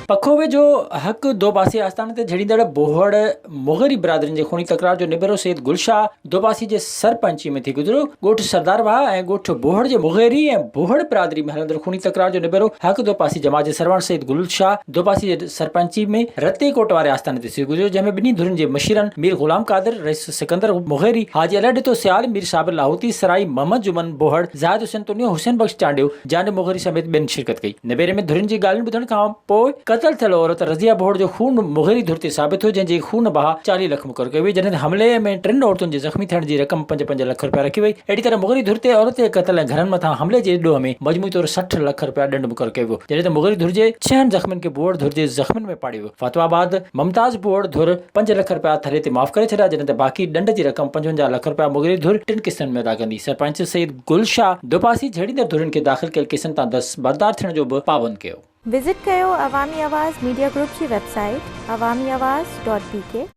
پکو ويجهو حق دوپاسي آستاني تي جهيڙيندڙ بوهڙ مغري برادرين جي خوني تڪرار جو نبيرو سيد گل شاهه دوپاسي جي سرپئنچي ۾ ٿي گذريو. ڳوٺ سردار واهه ۽ ڳوٺ بوهڙ جي مغيري ۽ بوهڙ برادري ۾ هلندڙ خوني تڪرار جو نبيرو حق دوپاسي جماعت جي سرواڻ سيد گل شاهه دوپاسي جي سرپئنچي ۾ رتي ڪوٽ واري آستاني تي ٿي گذريو جنهن ۾ ٻنهي ڌرين جي مشيرن مير غلام قادر، رئيس سڪندر مغيري، حاجي علي ڏتو سيال، مير صابر لاهوتي، سرائي محمد جمن بوهڙ، زاهد حسين تنيو، حسين بخش چانڊيو، جانب مغري سميت ٻين شرڪت ڪئي. نبيري ۾ ڌرين جي ڳالهين ٻڌڻ کان پوء قتل ٿيل عورت رضيه بوهڙ جو خون مغري ڌر تي ثابت ٿيو جنهن جي خون بها 40 لک مقرر ڪئي وئي جڏهن ته حملي ۾ ٽن عورتن جي زخمي ٿيڻ جي رقم پنج پنج لک رپيا رکي وئي اهڙي طرح مغري ڌر تي عورت جي قتل ۽ گهرن مٿان حملي جي ڏوهه ۾ مجموعي طور 60 لک رپيا ڏنڊ مقرر ڪيو ويو جڏهن ته مغري ڌر جي ڇهن زخمين کي بوهڙ ڌر جي زخمين ۾ پاڙيو ويو. فتويٰ بعد ممتاز بوهڙ ڌر پنج لک رپيا ٿري تي معاف ڪري ڇڏيا جڏهن ته باقي ڏنڊ جي رقم 55 لک رپيا مغري ڌر ٽن قسطن ۾ ادا ڪندي. سرپئنچ سيد گل شاهه دوپاسي جهيڙيندڙ ڌرين کي داخل ڪيل ڪيسن تان دستبردار ٿيڻ جو به پابند ڪيو. وزٽ ڪيو عوامي آواز ميڊيا گروپ جي website Awami Awaz dot B K.